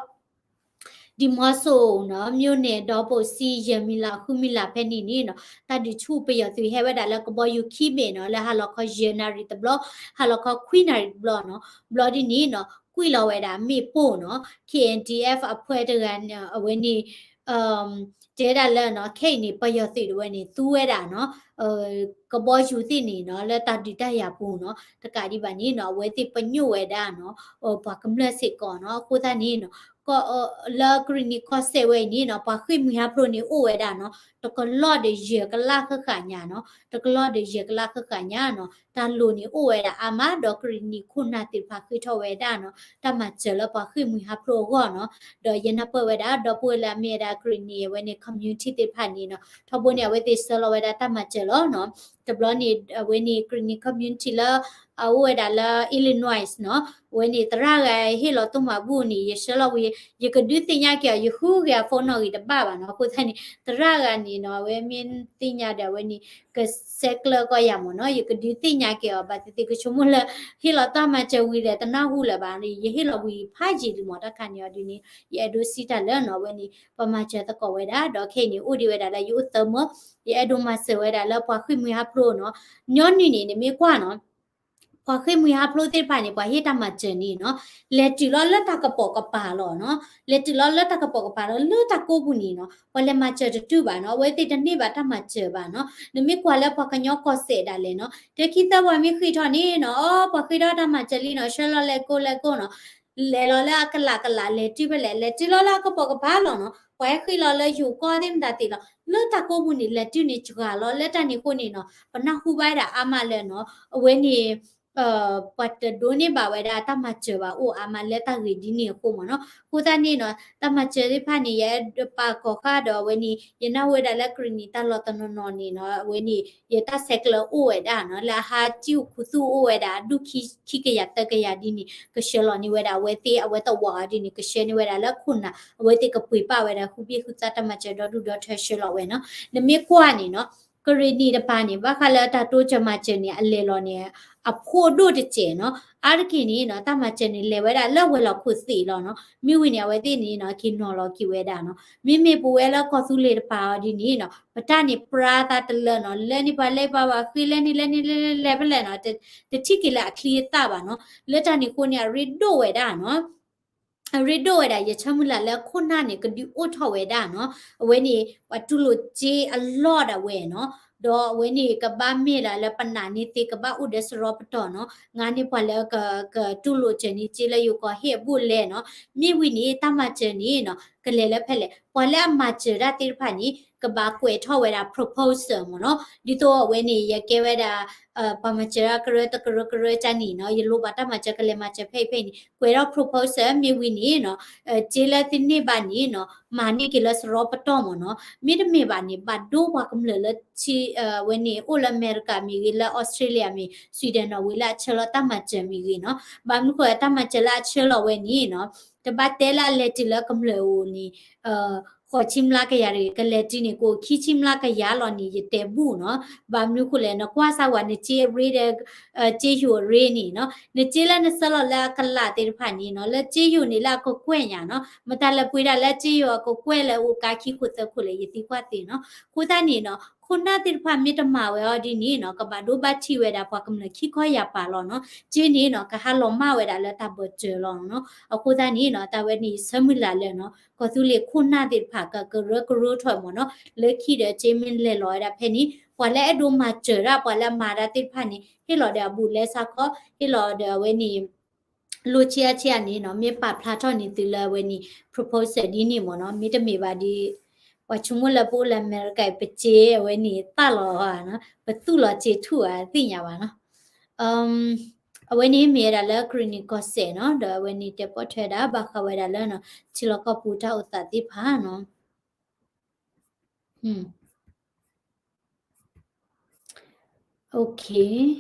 ဒီး ဒံၣ်မီဆိၣ်နီၤ မြို့နယ် ဒီပုၢ်ဝဲၢ် ယဲၢ်မံၤလး ဃုမံၤလးဖဲန့ၣ်န့ၣ်နီၤ တၢ်ဒုးဆူၣ်ပယီၤသုးဟဲဝဲဒၣ်လၢကဘီယူၤခံဘ့ၣ်နီၤ လၢဟါလီၤခီယဲၢ်နၣ်ရံၣ်တဘျီ ဟါလီၤခီခွံနၣ်ရံၣ်တဘျီနီၤ ဘျီဒ်န့ၣ်နီၤ ကွံာ်လီၤဝဲဒၣ်မ့ၣ်ပိၢ်နီၤ K N D F အဖှဲတဂၤန့ၣ် အဝဲန့ၣ် တဲဒၣ်လၢနီၤ ခဲအံၤန့ၣ် ပယီၤသုးတဝဲန့ၣ် သူဝဲဒၣ်နီၤ ကဘီယူၤသ့ၣ်န့ၣ်နီၤ လၢတၢ်ဒုးတၢ်ယၤပူၤနီၤ တကးဒံးဘၣ်န့ၣ်နီၤ အဝဲသ့ၣ်ပညိၣ်ဝဲဒၣ်နီၤ ပှၤကမျၢၢ်စ့ၢ်ကီးနီၤ အဃိသတးန့ၣ်နီၤ လၢကရ့ၣ်နံၣ်ကီၢ်စဲၣ်ဝဲအံၤန့ၣ်နီၤ ပှၤဃ့ၢ်မှံဟးဖျိးန့ၣ်အိၣ်ဝဲဒၣ်နီၤ တကလီၢ်ဒီးယဲၢ်ကလးဃၣ်ဃၣ်ညါနီၤ တကလီၢ်ဒီးယဲၢ်ကလးဃၣ်ဃၣ်ညါနီၤ တၢ်လိၤန့ၣ်အိၣ်ဝဲဒၣ်အါမး ဒီးကရ့ၣ်နံၣ်ခိၣ်နၢ်သ့ၣ်တဖၣ်ဃ့ထီၣ်ဝဲဒၣ်နီၤ တၢ်မၤစၢၤလၢပှၤဃ့ၢ်မှံဟးဖျိးအဂီၢ်နီၤ ဒီးယနၢ်ပၢၢ်ဝဲဒၣ် ဒီပုၢ်ဝဲၢ်လၢအမ့ၢ်ဝဲဒၣ်ကရ့ၣ်နံၣ်အဝဲန့ၣ် community သ့ၣ်တဖၣ်န့ၣ်နီၤ ထီဘိန့ၣ် အဝဲသ့ၣ်ဆှၢလီၤဝဲဒၣ်တၢ်မၤစၢၤလီၤနီၤ တဘျီန့ၣ် အဝဲန့ၣ် Karen community လၢ အအိၣ်ဝဲဒၣ်လၢ Illinois နီၤ, အဝဲန့ၣ် သရၣ်ဂၤဟ့ၣ်လီၤတိၢ်မၤဘူၣ်န့ၣ် ယဆှၢလီၤဝံၤ ယကဒုးသ့ၣ်ညါက့ၤအီၤ, ယဃုဂ့ၤအ phone နီၣ်ဂံၢ်တဘၣ်ဘၣ်နီၤ. အဃိသတးန့ၣ် သရၣ်ဂၤန့ၣ်နီၤ အဝဲမ့ၢ်သ့ၣ်ညါဒီး အဝဲန့ၣ် ကဆဲးကျၢကီယၤမ့ၢ်နီၤ, ယကဒုးသ့ၣ်ညါက့ၤအီၤ, ဘၣ်သ့ၣ်သ့ၣ်ကဆိကမိၣ်လၢ ဟ့ၣ်လီၤတၢ်မၤစၢၤဝံၤဒီးတနၢ်ဟူလၢၤဘၣ်, ယဟ့ၣ်လီၤဝံၤဖးယံာ်လံမ့ၢ်, တၢ်ခါန့ၣ်အီၤဒ်န့ၣ် ယအဲၣ်ဒိးစံးတၢ်လၢနီၤ အဝဲန့ၣ် ပှၤမၤစၢၤသကိးဝဲဒၣ်, ဒီးခဲအံၤန့ၣ် အိၣ်ဒံးဝဲဒၣ်လၢယအိၣ်သၢမၢ, ယအဲၣ်ဒိးမၤစၢၤဝဲဒၣ်လၢပှၤဃ့ၢ်မှံဟးဖျိးနီၤ, ညီနုၢ်န့ၣ် နမ့ၢ်ကွၢ်နီၤ ပှၤဃ့ၢ်မှံဟးဖျိးသ့ၣ်တဖၣ်န့ၣ် ပှၤဟ့ၣ်တၢ်မၤစၢၤန့ၣ်နီၤ လဲၤတုၤလီၤလၢတၢ်ကပိာ်ကပၤလီၤနီၤ, လဲၤတုၤလီၤလၢတၢ်ကပိာ်ကပၤလီၤ, လၢတၢ်ကိးပူၤန့ၣ်နီၤ ပှၤလဲၤမၤစၢၤတတုၤဘၣ်နီၤ, အဝဲသ့ၣ်တန့ၢ်ဘၣ်တၢ်မၤစၢၤဘၣ်နီၤ. နမ့ၢ်ကွၢ်လၢပှၤကညီကီၢ်စဲၣ်ဒၣ်လဲာ်နီၤ တခံသၢပှၤမ့ၢ်ဃ့ၢ်ထီၣ်န့ၣ်နီၤ အီ ပှၤဃ့ၢ်ထီၣ်တၢ်မၤစၢၤလံနီၤ, ဆှၢလီၤလဲၤကိးလဲၤကိးနီၤ, လဲၤလီၤလၢအကလးကလး လဲၤတုၤဖဲလဲၣ်, လဲၤတုၤလီၤလၢအကပိာ်ကပၤလီၤနီၤ, ပှၤဟဲဃ့ၢ်လီၤလၢယိၤကီၢ်သ့ၣ်မတၤသ့ၣ်လီၤ, လၢတၢ်ကိးပူၤန့ၣ် လဲၤတုၤန့ၣ်စှၤလီၤ, လၢတၢ်န့ၣ်အဃိန့ၣ်နီၤ ပနၢ်ဟူဘၣ်ဝဲဒၣ်အါမးလၢနီၤ အဝဲန့ၣ် ပှၤတဒိးန့ၢ်ဘၣ်ဝဲဒၣ်တၢ်မၤစၢၤဘၣ်အိၣ်အါမးလၢတၢ်ဂ့ၢ်ဒ်န့ၣ်အဃိမ့ၢ်နီၤ. အဃိသတးန့ၣ်နီၤ တၢ်မၤစၢၤသ့ၣ်တဖၣ်န့ၣ် ယအဲၣ်ဒိးပာ်ကီၤဃာ်ဒီးအဝဲန့ၣ် ယနၢ်ဟူဝဲဒၣ်လၢ Karen တၢ်လီၢ်တနီၤနီၤန့ၣ်နီၤ အဝဲန့ၣ် ယတၢ်ဆဲးကျၢအိၣ်ဝဲဒၣ်နီၤ လၢအဟးစံၣ်အိၣ်ခူသူၣ်အိၣ်ဝဲဒၣ် အဒူၣ်ခံခံကယၤသၢကယၤဒ်န့ၣ် ကဆှၢလီၤန့ၢ်ဝဲဒၣ်အဝဲသ့ၣ် အဝဲသဝီအီၤဒ်န့ၣ် ကဆှၢန့ၢ်ဝဲဒၣ်လၢခိၣ်နၢ် အဝဲသ့ၣ်ကပှ့ၤပာ်ဝဲဒၣ် ဃုဘ့ၣ်ဃုသၣ်တၢ်မၤစၢၤဒီဒူၣ်ဒီထၢဆှၢလီၤဝဲနီၤ. နမ့ၢ်ကွၢ်န့ၣ်နီၤ Karen တပၤန့ၣ် ဘၣ်ဃးလၢတၢ်တိစၢၤမၤစၢၤန့ၣ် အလဲၤလီၤန့ၣ် အဖှိၣ်ဒိၣ်တစဲးနီၤ. အါတက့ၢ်န့ၣ်နီၤ တၢ်မၤစၢၤန့ၣ် လဲၤဝဲဒၣ်လၢဝဲၤလီၢ်ခိၣ်သ့ၣ်လီၤနီၤ. မ့ၢ်ဝံၤန့ၣ် အဝဲသ့ၣ်န့ၣ်နီၤ က့ၤနီၤလီၤက့ၤဝဲဒၣ်နီၤ. မ့မ့ၢ်ပဝဲလၢကီၢ်သူလ့ၤတပၤအီၤဒ်န့ၣ်နီၤ ပတၢ်န့ၣ်ပြါသးတလၢနီၤ လဲၤန့ၢ်ပှၤလဲၤပှၤဘၣ်ဃ့ၢ်လဲၤန့ၢ်လဲၤန့ၢ်လဲၤလဲၤလဲၤဖဲလဲၣ်နီၤ တထံၣ်က့ၤလၢအချံအသၣ်ဘၣ်နီၤ. လၢတၢ်န့ၣ်အဃိန့ၣ် အရ့ဒိၣ်ဝဲဒၣ်နီၤ အရ့ဒိၣ်ဝဲဒၣ် ယဆၢမုၢ်လၢ်လၢခိၣ်နၢ်န့ၣ် ကဒုးအိၣ်ထီၣ်ဝဲဒၣ်နီၤ. အဝဲန့ၣ် ပှၤတူၢ်လိာ်စ့အလီၢ်ဒၣ်ဝဲနီၤ. ဒီးအဝဲန့ၣ် ကဘၣ်မ့ၢ်ဒၣ်လၢပနာ်န့ၢ်သ့ ကဘၣ်အိၣ်ဒီးစရီပတီၢ်နီၤ. ငါန့ၢ်ပှၤလၢက ကတူၢ်လိာ်စၢၤန့ၢ်စ့လၢယိၤကီၢ်ဟ့ၣ်အဘူးအလဲနီၤ. မ့ၢ်ဝံၤန့ၣ် တၢ်မၤစၢၤန့ၣ်နီၤ ကလဲၤလၢဖဲလဲၣ်. ပှၤလၢအမၤစၢၤတၢ်သ့ၣ်တဖၣ်န့ၣ် ကဘၣ်ကွဲးထီၣ်ဝဲဒၣ် proposal မ့ၢ်နီၤ. ဒ်သိးအဝဲန့ၣ် ယကဲဝဲဒၣ် ပှၤမၤစၢၤတၢ်ကရၢတကရၢကရၢကန့ၣ်နီၤ ယလိၣ်ဘၣ်တၢ်မၤစၢၤ ကလဲၤမၤစၢၤဖဲအံၤဖဲအံၤန့ၣ် ကွဲးထီၣ် proposal မ့ၢ်ဝံၤန့ၣ်နီၤ စ့လၢသုန့ၢ်ဘၣ်န့ၣ်နီၤ မၤန့ၢ်က့ၤလၢစရီပတီၢ်မ့ၢ်နီၤ. မ့တမ့ၢ်ဘၣ်န့ၣ် ဘၣ်ဒိပှၤကမျၢၢ်လၢ အဝဲန့ၣ်အိၣ်လၢအမဲရကၤမ့ၢ်ဂ့ၤ လၢအီစထြ့လယါမ့ၢ် Sweden နီၤ ဝံၤလၢအဆှၢလီၤတၢ်မၤစၢၤမ့ၢ်ဂ့ၤနီၤ. ဘၣ်မနုၤဃိလၢတၢ်မၤစၢၤလၢအဆှၢလီၤဝဲန့ၣ်နီၤ တဘၣ်တဲလၢအလဲၤတုၤလၢကမျၢၢ်အအိၣ်န့ၣ် ဃိးဆံမျးကယၤတဂ့ၤ ကလဲၤတုၤန့ၣ် ကအိၣ်ခံဆံမျးကယၤလီၤန့ၣ် ယတဲဘူၣ်နီၤ. ဘၣ်မနုၤဃိလဲၣ် နကွၢ်စၢ်ဝဲ နစ့အရ့ဒီး စ့ယိၤအရ့န့ၣ်နီၤ နစ့လၢနဆှၢလီၤလၢအကလးသ့ၣ်တဖၣ်န့ၣ်နီၤ လၢစ့ယိၤန့ၣ်လၢအကကွဲၢ်ညါနီၤ မတၤလဲၤပှ့ၤဒၣ်လၢစ့ယိၤအကကွဲၢ်လၢအိၣ်ကါခံခိၣ်သၢခိၣ်လဲၣ် ယသံကွၢ်သ့နီၤ. အဃိသတးန့ၣ်နီၤ ခိၣ်နၢ်သ့ၣ်တဖၣ်မ့ၢ်တမၤဝဲအီၤဒ်န့ၣ်နီၤ ကဘၣ်ဒိဘၣ်ထံးဝဲဒၣ်ပှၤကမျၢၢ်ခံခီယၤပၤလီၤနီၤ. စ့န့ၣ်နီၤ ကဟးလီၤမၢ်ဝဲဒၣ်လၢတၢ်ဘၢၣ်စၢၤလီၤနီၤ. အဃိသတးန့ၣ်နီၤ တၢ်ဝဲန့ၣ်ယဆၢမုၢ်လၢ်လၢနီၤ ကီၢ်သူလ့ၤခိၣ်နၢ်သ့ၣ်တဖၣ် ကကရၢကရိထီၣ်မ့ၢ်နီၤ လၢခံဒီးစ့မ့ၢ်လဲၤလီၤဝဲဒၣ်ဖဲန့ၣ် ပှၤလၢအဲၣ်ဒိးမၤစၢၤတၢ် ပှၤလၢအမၤတၢ်သ့ၣ်တဖၣ်န့ၣ် ဟ့ၣ်လီၤဒီးအဘူးလဲစ့ခီ ဟ့ၣ်လီၤဒီးအဝဲန့ၣ် လိၣ်ဆံးအါဆံးအါန့ၣ်နီၤ မ့ၢ်ပာ်ဖျါထီၣ်န့ၢ်သုလၢအဝဲန့ၣ် proposal ဒ်န့ၣ်မ့ၢ်နီၤ မ့တမ့ၢ်ဘၣ်ဒီး ပှၤဆိကမိၣ်လၢပအိၣ်လၢအမဲရကၤ ပစ့အဝဲန့ၣ်သၣ်လီၤနီၤ ပသူၣ်လီၤစ့ထူၣ်ဧါ သ့ၣ်ညါဘၣ်နီၤ. အဝဲန့ၣ်မ့ၢ်ဝဲဒၣ်လၢ Karen ကီၢ်စဲၣ်နီၤ ဒီးအဝဲန့ၣ်တဲပီၣ်ထွဲဒၣ် ဘၣ်ဃးဝဲဒၣ်လၢ ထံလီၢ်ကီၢ်ပူၤတၢ်အိၣ်သးသ့ၣ်တဖၣ်နီၤ. Okay.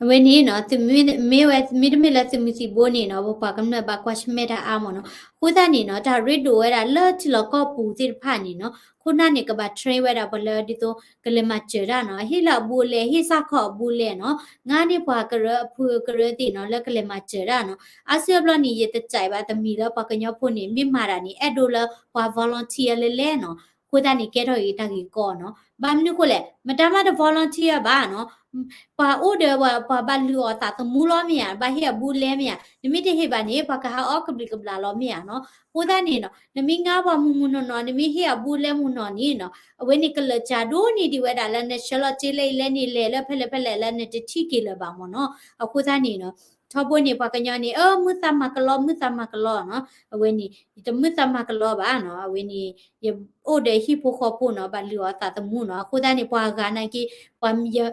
အဝဲန့ၣ်နီၤ မ့ၢ်ဝဲ မ့တမ့ၢ်လၢသုးမုၢ်သံၣ်ဘိန့ၣ်နီၤ ပပှၤကမျၢၢ်ဘၣ်ကွၢ်ဆၢၣ်မဲာ်တၢ်အါမ့ၢ်နီၤ. အဃိသတးန့ၣ်နီၤ တၢ်ရ့ဒိၣ်ဝဲဒၣ်လၢထံလီၢ်ကီၢ်ပူၤသ့ၣ်တဖၣ်န့ၣ်နီၤ ခိၣ်နၢ်န့ၣ် ကဘၣ် train ဝဲဒၣ်ပှၤလၢဒ်သိး ကလဲၤမၤစၢၤတၢ်နီၤ ဟ့ၣ်လၢအဘူးအလဲ ဟ့ၣ်စ့ၢ်ကီးအဘူးအလဲနီၤ ငါန့ၢ်ပှၤကရၢအဖုအကရၢသ့ၣ်နီၤ လၢကလဲၤမၤစၢၤတၢ်နီၤ. အါစုအါဘျီန့ၣ် ယတကြိုက်ဘၣ်တမံၤလၢပှၤကညီဖိန့ၣ် မ့ၢ်မၤတၢ်န့ၣ် အဲၣ်ဒိးလၢပှၤ volunteer လဲၣ်လဲၣ်နီၤ အဃိသတးန့ၣ် ကဲထီၣ်က့ၤတၢ်ဂ့ၢ်ကီနီၤ. ဘၣ်မနုၤဃိလဲၣ် မတၤမးတ volunteer ဘၣ်နီၤ ပှၤအိၣ်ဒီးပှၤဘၣ်လုၢ်အီၣ်သးသမူလီၤမ့ၢ်ဧါ ဘၣ်ဟ့ၣ်အဘူးအလဲမ့ၢ်ဧါ နမ့ၢ်တဟ့ၣ်ဘၣ်န့ၣ် ပှၤကဟးအီၣ်ကဘျံးကဘျၣ်လီၤမ့ၢ်ဧါနီၤ. အဃိသတးန့ၣ်နီၤ နမ့ၢ်ငါပှၤမုၢ်မုၢ်နီၢ်နီၢ် နမ့ၢ်ဟ့ၣ်အဘူးအလဲမုၢ်နီၢ်န့ၣ်နီၤ အဝဲန့ၣ်ကလၢာ်စှၤဒိၣ်န့ၢ်ဒံးဝဲဒၣ်လၢနဆှၢလီၤစ့လၢအံၤလဲၣ်န့ၣ် လဲၤလၢဖဲလဲၣ်ဖဲလဲၣ်လၢနတထံၣ်က့ၤလၢၤဘၣ်မ့ၢ်နီၤ. အဃိသတးန့ၣ်နီၤ ထီဘိန့ၣ် ပှၤကညီန့ၣ် အၢ မုၢ်သးမၤကလီ မုၢ်သးမၤကလီနီၤ အဝဲန့ၣ် ယတမုၢ်သးမၤကလီဘၣ်နီၤ အဝဲန့ၣ် ယအိၣ်ဒီးဟံၣ်ဖိဃီဖိနီၤ ဘၣ်လုၢ်အီၣ်သးသမူနီၤ အဃိသတးန့ၣ် ပှၤဂၤနာ်က့ ပှၤ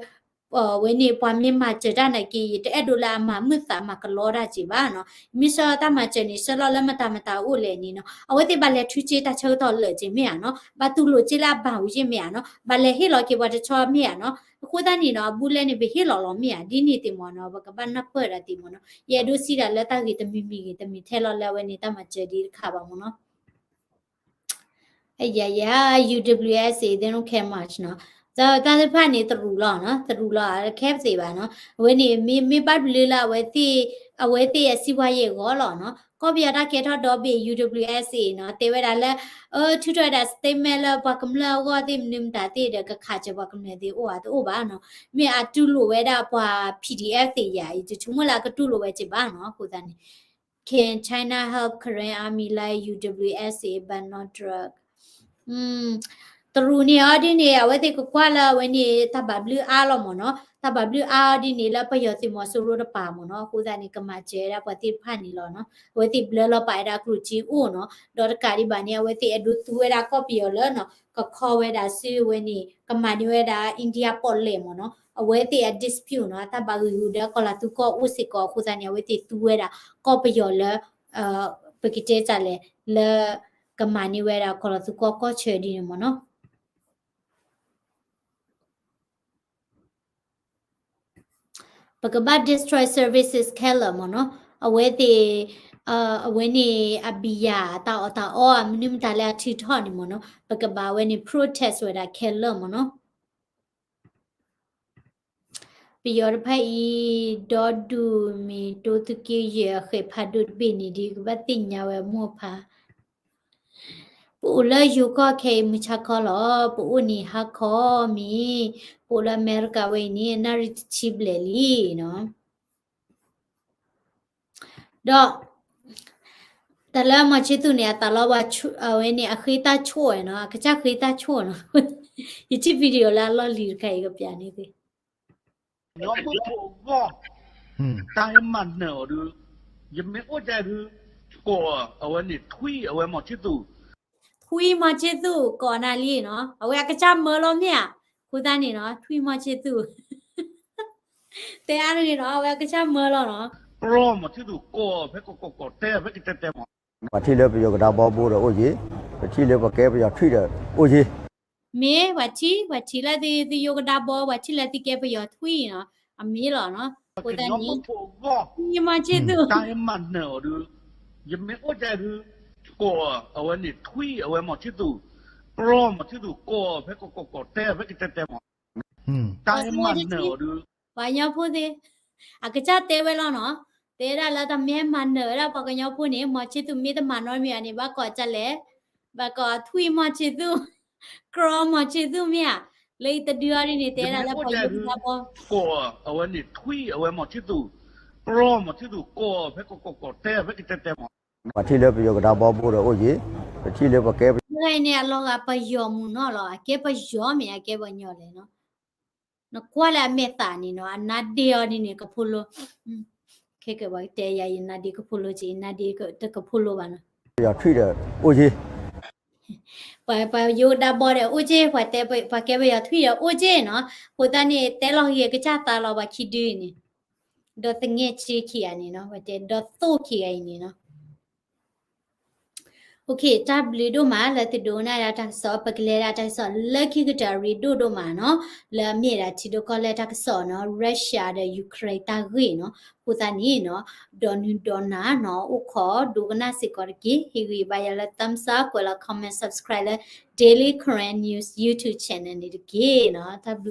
ဝဲန့ၣ်ပှၤမ့ၢ်မၤစၢၤတၢ်နာ်က့ ယတအဲၣ်ဒိးလၢအမၤမုာ်သးမၤကလီတၢ်က့ဘၣ်နီၤ. မ့ၢ်ဆှၢလီၤတၢ်မၤစၢၤန့ၣ် ဆှၢလီၤလၢမတၤမတၤအိၣ်လဲၣ်န့ၣ်နီၤ. အဝဲသ့ၣ်ဘၣ်လဲၤထုက့တၢ်ဆၢကတီၢ်လၢာ်က့မ့ၢ်ဧါနီၤ. ဘၣ်တူၢ်လိာ်က့လၢအဘၣ်ဝံၤက့မ့ၢ်ဧါနီၤ. ဘၣ်လဲၤဟ့ၣ်လီၤက့ၤပှၤတဆီမ့ၢ်ဧါနီၤ. အဃိသတးန့ၣ်နီၤ အဘူးလဲန့ၣ် ပဟ့ၣ်လီၤလီၤမ့ၢ်ဧါ ဒ်န့ၣ်သ့ၣ်မ့ၢ်နီၤ. ပကဘၣ်နၢ်ပၢၢ်ဒၣ်သ့ၣ်မ့ၢ်နီၤ. ယအဲၣ်ဒိးစံးဒၣ်လၢတၢ်ဂ့ၤတမံၤမံၤဂ့ၤ တမ့ၢ်ထဲလီၤလၢအဝဲန့ၣ်တၢ်မၤစၢၤဒ်တခါဘၣ်မ့ၢ်နီၤ. အယယ U W S A they don't care much နီၤ. တၢ်တဖၣ်န့ၣ် တရူးလီၤနီၤ, တရူးလီၤ ခဲပသ့ၣ်ဘၣ်နီၤ. အဝဲန့ၣ် မ့ၢ် မ့ၢ်ဘၣ်ဘျုးလၢအဝဲသ့ၣ် အဝဲသ့ၣ်အစံးဝါယဲၢ်ဂီၢ်လီၤနီၤ. ကီၢ်ပယီၤတၢ်ကဲထီၣ်ဒီဘ့ၣ် U W S A နီၤ တဲဝဲဒၣ်လၢ ထုးထီၣ်ဝဲဒၣ် statement လၢပှၤကမျၢၢ်အဂီၢ်သ့ၣ် မနုၤမတၤသ့ၣ်ဒီး ကခးစၢၤပှၤကမျၢၢ်သ့ၣ်အိၣ်ဧါ တအိၣ်ဘၣ်နီၤ. မ့ၢ်အတူၢ်လိာ်ဝဲဒၣ်ပှၤ P D F သ့ၣ်ယၤအံၤ တဆိကမိၣ်လၢအကတူၢ်လိာ်ဝဲက့ဘၣ်နီၤ. အဃိသတးန့ၣ် Can China help Karen Army like U W S A but not drug? တရူးန့ၣ်အီၤဒ်န့ၣ် အဝဲသ့ၣ်ကကွၢ်လၢအဝဲန့ၣ် တၢ်ဘၣ်ဘျုးအါလီၤမ့ၢ်နီၤ. တၢ်ဘၣ်ဘျုးအါအီၤဒ်န့ၣ် လၢပယီၤသုးမီၤစိရိၤတပၤမ့ၢ်နီၤ. အဃိသတးန့ၣ် ကမၤစၢၤဝဲဒၣ်ပှၤသ့ၣ်တဖၣ်န့ၣ်လီၤနီၤ. အဝဲသ့ၣ်ဘျၢလီၤပာ်ဝဲဒၣ်ကျိၣ်စ့အိၣ်နီၤ. ဒီးတကးဒံးဘၣ်န့ၣ် အဝဲသ့ၣ်အဲၣ်ဒိးသူဝဲဒၣ်ကီၢ်ပယီၤလၢနီၤ ကခီဝဲဒၣ်ဆူဝဲန့ၣ် ကမၤန့ၢ်ဝဲဒၣ် India ပီၣ်လဲၣ်မ့ၢ်နီၤ. အဝဲသ့ၣ်အ dispute နီၤ အတၢ်ဘၣ်ဂံာ်ဂူာ်ဒီးကီၢ်လၤသူကီၢ်အိၣ်စ့ၢ်ကီး အဃိသတးန့ၣ် အဝဲသ့ၣ်သူဝဲဒၣ်ကီၢ်ပယီၤလၢ ပကတဲတၢ်လဲၣ် လၢကမၤန့ၢ်ဝဲဒၣ်ကီၢ်လၤသူကီၢ်ကီၢ်ဆၢဒ်န့ၣ်မ့ၢ်နီၤ. ပကဘၣ် destroy services ခဲလၢာ်မ့ၢ်နီၤ. အဝဲသ့ၣ် အဝဲန့ၣ်အဘံယၤ တၢ်အီၣ်တၢ်အီ မနုၤမတၤလၢအထုးထီၣ်န့ၣ်မ့ၢ်နီၤ ပကဘၣ်ဝဲန့ၣ် protest ဝဲဒၣ်ခဲလၢာ်မ့ၢ်နီၤ. ပယီၤတဖၣ်အံၤ ဒီဒူၣ်မ့ၢ်တိသုးက့ယဲၢ်အဃဲးဖးဒိၣ်တဘ့ၣ်န့ၣ်ဒီး ကဘၣ်သ့ၣ်ညါဝဲအမိၢ်အဖါ ပအိၣ်လၢယိၤကီၢ်ခဲအံၤမုၢ်ဆါခီလီၤ. ပအိၣ်န့ၣ်ဟါခီမ့ၢ် ပအိၣ်လၢအမဲရကၤဝဲအံၤန့ၣ် နၣ်ရံၣ်တဆံဘျဲၣ်လံနီၤ. ဒီး တၢ်လၢမီၤဆ့သူၣ်န့ၣ် အသးလီၤဘၣ် အဝဲန့ၣ် အဃ့တၢ်ဆိၣ်ဝဲနီၤ, အကစၢ်ဃ့တၢ်ဆိၣ်နီၤ. ယထံၣ် video လၢအလီၢ်လံၤတခါ ယကပြးန့ၣ်သ့ၣ် ညီမုၣ်ဖိအဂီၢ်, တၢ်ဟဲမၤနၢၤအီၤဒုး, ယမ့ၢ်အိၣ်ကဲဒုး, ကိးအဝဲန့ၣ် ထွံၣ်အဝဲမီၤဆ့သူၣ်, ထွံၣ်မီၤဆ့သူၣ် ကိးနၤလံနီၤ, အဝဲအကစၢ်မၢလီၤမ့ၢ်ဧါ, အဃိသတးန့ၣ်နီၤ ထွံၣ်မီၤဆ့သူၣ် တဲအါန့ၣ်နီၤ အဝဲအကစၢ်မၢလီၤနီၤ, ပြီမီၤဆ့သူၣ် ကိးဖဲကကိးကိးတဲဖဲကတဲတဲမီၤ ပှၤထံၣ်လၢပယီၤကဒါဘီဘိဒီးအိၣ်က့ၤ, ပထံၣ်လၢပကဲပယီၤထွံၣ်ဒီးအိၣ်က့ၤ, မ့ၢ်ပှၤထံၣ်, ပှၤထံၣ်လၢသုယိၤကဒါဘီ, ပှၤထံၣ်လၢသုကဲပယီၤထွံၣ်နီၤ, အမ့ၢ်လီၤနီၤ, အဃိသတးန့ၣ် ထွံၣ်မီၤဆ့သူၣ် တၢ်ဟဲမၤနၢၤအီၤဒုး, ယမ့ၢ်အိၣ်ကဲဒုး, ကိးအဝဲန့ၣ် ထွံၣ်အဝဲမီၤဆ့သူၣ်, ပြီမီၤဆ့သူၣ် ကိးဖဲကကိးကိးတဲဖဲကတဲတဲမီၤ, တၢ်ဟဲမၤနၢၤအီၤဒုး ပှၤကညီဖိသ့ၣ်, အကစၢ်တဲဝဲလီၤနီၤ, တဲဒၣ်လၢတၢ်မ့ၢ်ဟဲမၤနၢၤဝဲဒၣ်ပှၤကညီဖိန့ၣ် မီၤဆ့သူၣ်မ့ၢ်တမၤနီတမံၤဘၣ်န့ၣ် ဘၣ်ကိးကလဲၣ်, ဘၣ်ကိးထွံၣ်မီၤဆ့သူၣ်, ပြီမီၤဆ့သူၣ်မ့ၢ်ဧါ, လၢအံၤတဒုအီၤဒ်န့ၣ် တဲဒၣ်လၢပှၤကညီဖိ, ကိးအဝဲန့ၣ်ထွံၣ်အဝဲမီၤဆ့သူၣ်, ပြီမီၤဆ့သူၣ် ကိးဖဲကကိးကိးတဲဖဲကတဲတဲမီၤ, ပှၤထံၣ်လၢပယီၤကဒါဘီဘိဒီးအိၣ်က့ၤ, ပထံၣ်လၢပကဲပယီၤ န့ၣ် အလီၤဂာ်ပယီၤမုၢ်နီၤလီၤ, အကဲပယီၤမ့ၢ် အကဲပှၤကညီလဲၣ်နီၤ နကွၢ်လၢအမဲာ်သးန့ၣ်နီၤ အနါဒ့အီၤဒ်န့ၣ် ကဖိလိ, ခဲကဲပှၤကတဲယၤ ယနါဒ့ကဖိလိက့ၤ ယနါဒ့တကဖိလိဘၣ်နီၤ, ပယီၤထွံၣ်ဒီးအိၣ်က့ၤ, ပှၤယိၤကဒါဘီဒီးအိၣ်က့ၤ, ပှၤတဲပှၤကဲပယီၤထွံၣ်ဒီးအိၣ်က့ၤနီၤ, အဃိသတးန့ၣ် တဲလီၤဂ့ၤကစၢ်သးလီၤပှၤခံဒုန့ၣ်, ဒီးသငဲၣ်ဆ့ခံဂၤန့ၣ်နီၤ, ပှၤတဲဒီးသိၣ်ခံဂၤအံၤန့ၣ်နီၤ တၢ်ဘျုးဒိၣ်မးလၢသုဒိကနၣ်ဒၣ်တၢ်ကစီၣ်, ပကလဲၤဒၣ်တၢ်ကစီၣ်လၢခံကတၢၢ်အရ့ဒိၣ်ဒိၣ်မးနီၤ, လၢအမ့ၢ်ဒၣ်ထံဒိၣ်ကီၢ်လဲၢ်တၢ်ကစီၣ်နီၤ, Russia ဒီး Ukraine တၢ်ဂ့ၢ်နီၤ, အဃိသတးန့ၣ်နီၤ, ဒီးနုၤဒီးနၤနီၤ အိၣ်ခိးဒိကနၣ်စ့ၢ်ကီးတက့ၢ်, ဟ့ၣ်ဂံၢ်ဘါယၤလၢ thumbs up ကွဲးလီၤ comment subscribe လၢ Daily Karen News YouTube channel န့ၣ်တက့ၢ်နီၤ, တၢ်ဘျုး